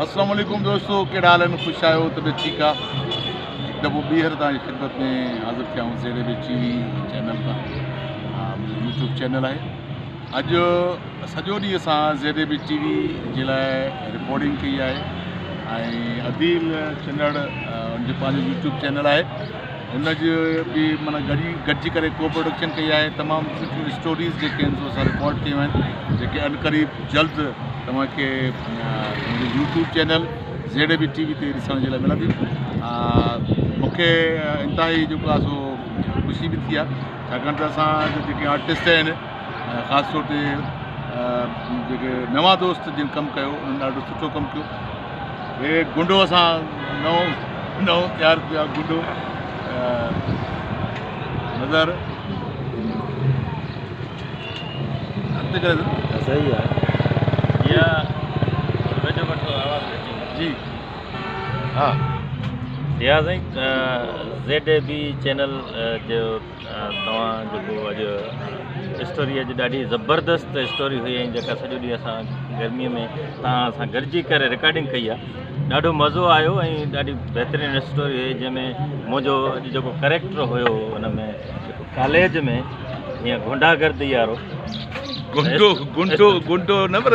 السلام عليڪم دوستو ڪهڙا حال آهن خوش آهيو طبيعت ٺيڪ آ هڪ دفعو ٻيهر توهان جي خدمت ۾ حاضر ٿيا آهيون Z B T V channel تان منهنجو يوٽيوب چينل آهي اڄ سڄو ڏينهن اسان Z A B T V جي لاء رڪارڊنگ ڪئي آهي ۽ عديل چنڙ ان جو پنهنجو يوٽيوب چينل آهي ان جي به معنيٰ گڏي گڏجي ڪري ڪو پروڊڪشن ڪئي آهي تمام سٺيون اسٽوريز جيڪي آهن سو اسان رڪارڊ ڪيون آهن جيڪي عنقريب جلد توهان کي منهنجي YouTube channel Z A B T V تي ڏسڻ جي لاء ملنديون مونکي انتهائي جيڪو آهي سو خوشي به ٿي آهي ڇاڪاڻ ته اسان جا جيڪي آرٽسٽ آهن خاص طور تي جيڪي نوان دوست جن ڪم ڪيو انهن ڏاڍو سٺو ڪم ڪيو هي گنڊو اسان نئون نئون تيار ڪيو آهي گنڊو نظر اڳتي ڪري صحيح آهي يا ويجهو وٺو آواز گهٽ ايندو جي ها يا سائين زيڊ اي بي چينل جو توهان جيڪو اڄ اسٽوري اڄ ڏاڍي زبردست اسٽوري هئي ۽ جيڪا سڄو ڏينهن اسان گرمي ۾ توهان سان گڏجي ڪري رڪارڊنگ ڪئي آهي ڏاڍو مزو آيو ۽ ڏاڍي بهترين اسٽوري هئي جنهن ۾ منهنجو اڄ جيڪو ڪريڪٽر هيو ان ۾ جيڪو ڪاليج ۾ ائين گونڊا گردي وارو گنڊو گنڊو گنڊو نه پر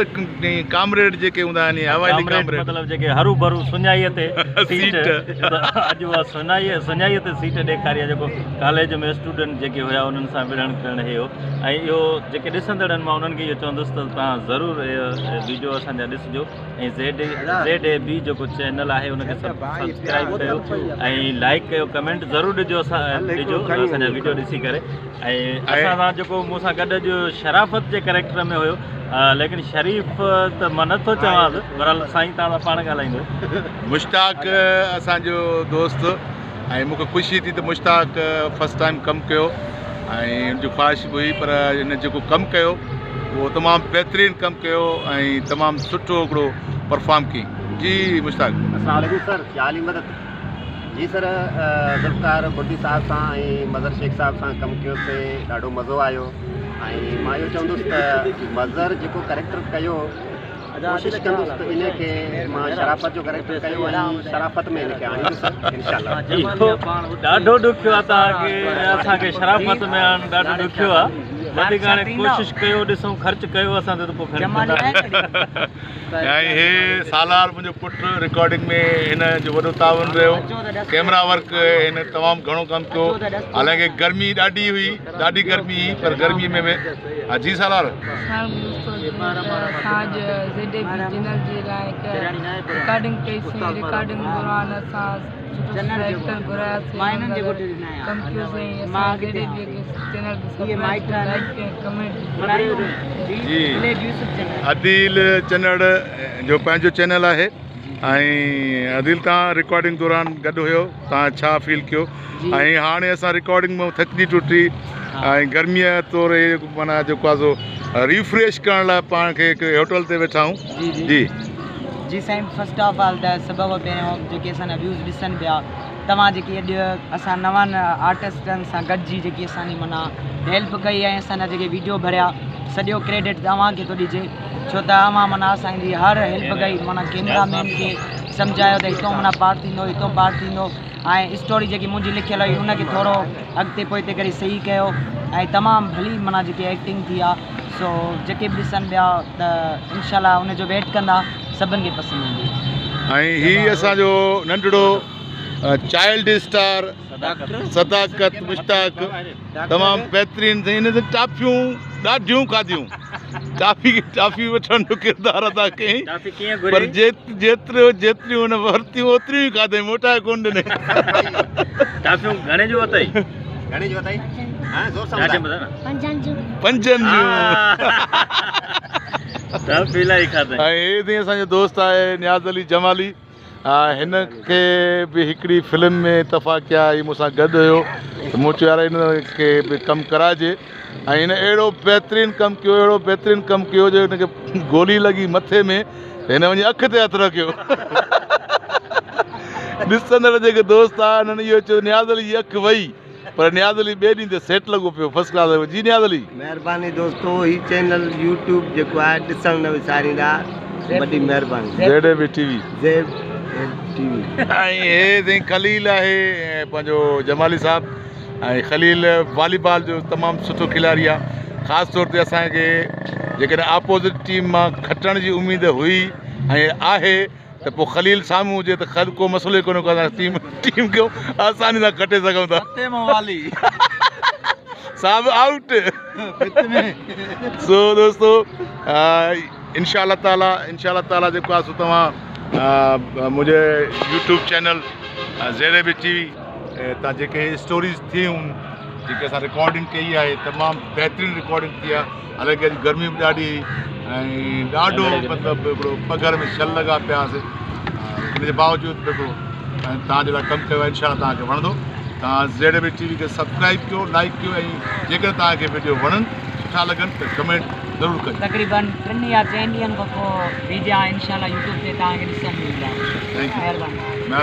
ڪامريڊ جيڪي هوندا آهن اوائلي ڪامريڊ مطلب جيڪي هرو ڀرو سڃائي تي سيٽ اڄ اها سڃائي سڃائي تي سيٽ ڏيکاري آهي جيڪو ڪاليج ۾ اسٽوڊنٽ جيڪي هيا انهن سان وڙهڻ ڪرڻ هي هو ۽ اهو جيڪي ڏسندڙن مان انهن کي اهو چوندس ته توهان ضرور ويڊيو اسان جا ڏسجو ۽ زيڊ زيڊ اي بي جيڪو چينل آهي ان کي سبسڪرائب ڪيو ۽ لائڪ ڪيو ڪمينٽ ضرور ڏجو اسان ڏجو اسان جا ويڊيو ڏسي ڪري ۽ اسان سان جيڪو مون سان گڏ اڄ شرافت جي ڪريڪٽر ۾ هيو ليڪن شريف ته مان نٿو چوانس بهرحال سائين تان پاڻ ڳالهائيندو. مشتاق اسان جو دوست ۽ مون کي خوشي ٿي ته مشتاق فرسٽ ٽائيم ڪم ڪيو ۽ ان جي خواهش به هئي پر هن جيڪو ڪم ڪيو اهو تمام بهترين ڪم ڪيو ۽ تمام سٺو هڪڙو پرفارم ڪيائين جي مشتاق. السلام عليڪم سر يا علي مدد جي سر ذوالفقار بڙدي صاحب سان ۽ مظهر شيخ صاحب سان ڪم ڪيوسي ڏاڍو مزو آيو ۽ مان اهو چوندس ته مظهر جيڪو ڪريڪٽر ڪيو ڪوشش ڪندس ته ان کي مان شرافت جو ڪريڪٽر ڪيو ۽ شرافت ۾ ان کي آڻيندس انشاء الله. اهو ڏاڍو ڏکيو آ توهان کي اسان کي شرافت ۾ آڻڻ ڏاڍو ڏکيو آ وڌيڪ هاڻي ڪوشش ڪيو ڏسون خرچ ڪيو اسان تي ته پوء خرچ ڪنداسين. ۽ هي سالار منهنجو پٽ رڪارڊنگ ۾ هن جو وڏو تعاون رهيو ڪيمرا ورڪ هن تمام گهڻو ڪم ڪيو حالانڪه گرمي ڏاڍي هئي ڏاڍي گرمي هئي پر گرمي ۾ به ها جي سالار. سلام دوستو جيئن ته اسان اڄ زيڊ اي بي چينل جي لاء هڪ رڪارڊنگ ڪئي سين رڪارڊنگ دوران اسان سٺو سٺا ايڪٽر گهراياسين انهن سان ڪم ڪيوسين ۽ اسان زيڊ اي بي کي چينل کي سبسڪرائب ڪيو لائيڪ ڪيو ۽ ڪمينٽ جي عديل چنڙ جو پنهنجو چينل آهي ۽ عديل تان رڪارڊنگ دوران گڏ هيو تان ڇا فيل ڪيو ۽ هاڻي اسان رڪارڊنگ مان ٿڪجي ٽٽي ۽ گرميء طور هي معنيٰ جيڪو آهي سو ريفريش ڪرڻ لاء پاڻ کي هڪ هوٽل تي ويٺا آهيون جي جي جي سائين فرسٽ آف آل ته سڀ کان پهريون جيڪي اسان جا ويوز ڏسن پيا توهان جيڪي اڄ اسان نون آرٽسٽن سان گڏجي جيڪي اسان جي معنيٰ هيلپ ڪئي ۽ اسان جا جيڪي ويڊيو ڀريا سڄو ڪريڊٽ توهان کي ٿو ڏجي ڇو ته اوهان معنيٰ اسان جي هر هيلپ ڪئي معنيٰ ڪيمرا مين کي سمجهايو ته هتو معنيٰ پارٽ ٿيندو هتو پارٽ ٿيندو ۽ اسٽوري جيڪي منهنجي لکيل هئي ان کي ٿورو اڳتي پوئتي ڪري صحيح ڪيو ۽ تمام ڀلي معنيٰ جيڪي ايڪٽنگ ٿي آ سو جيڪي به ڏسن پيا ته انشاء الله ان جو ويٽ ڪندا سڀن کي پسند ايندي. ۽ هي اسان جو ننڍڙو چائلڊ اسٽار صداقت مشتاق تمام بهترين سائين هن ته ٽافيون ڏاڍيون کاڌيون ٽافي ٽافي وٺڻ جو ڪردار ادا ڪيائين ٽافي ڪيئن پر گهري جيتريون جيتريون هن ورتيون اوتريون ئي کاڌائين موٽائي ڪونه ڏنائين ٽافيون گهڻي جون اٿئي گهڻي جون اٿئي ها زور سان ڏاڍي ٻڌاء ٻڌاء نه پنجن جون پنجن جون ٽافي الاهي کاڌائين ۽ هي سائين اسان جو دوست آهي نياز علي جمالي هن کي به هڪڙي فلم ۾ اتفاق آ هي مون سان گڏ هيو ته مون چيو يار هن کي به ڪم ڪرائجي ۽ هن اهڙو بهترين ڪم ڪيو اهڙو بهترين ڪم ڪيو جو هن کي گولي لڳي مٿي ۾ ته هن وڃي اک تي هٿ رکيو ڏسندڙ جيڪي دوست آ انهن اهو چيو نياز علي جي اک وئي. پر نياز علي ٻئي ڏينهن تي سيٽ لڳو پيو فرسٽ ڪلاس جي نياز علي. مهرباني دوستو هي چينل يوٽيوب جيڪو آهي ڏسڻ نه وساريندا وڏي مهرباني. Z A B T V. Z A T V. ۽ هي سائين خليل آهي پنهنجو جمالي صاحب ۽ خليل والي بال جو تمام سٺو کلاڙي آهي خاص طور تي اسان کي جيڪڏهن آپوزٽ ٽيم مان کٽڻ جي اميد هئي ۽ آهي ته پوء خليل سامهون هجي ته خير ڪو مسئلو ئي ڪونهي ڪو اسان ٽيم ٽيم کي آساني سان کٽي سگهون ٿا. ستي مان والي. صاحب آئوٽ. سو دوستو انشاء الله تعالي انشاء الله تعالي جيڪو آهي سو توهان منهنجي يوٽيوب چينل زيري بي ٽي وي تان جيڪي اسٽوريز ٿيون جيڪي اسان رڪارڊنگ ڪئي آهي تمام بهترين رڪارڊنگ ٿي آهي حالانڪه اڄ گرمي به ڏاڍي هئي ۽ ڏاڍو مطلب هڪڙو پگهر ۾ شل لڳا پيا هئاسي ان جي باوجود به هڪڙو توهان جي لاء ڪم ڪيو آهي انشاء الله توهان کي وڻندو توهان زيڊ بي ٽي وي کي سبسڪرائب ڪيو لائڪ ڪيو ۽ جيڪڏهن توهان کي وڊيو وڻن سٺا لڳن ته ڪمينٽ ضرور ڪجو. تقريبن ٽن يا چئن ڏينهن کان پوء ويڊيا انشاء الله يوٽيوب تي توهان کي ڏسڻ ۾ ايندا. Thank you. مهرباني. مهرباني.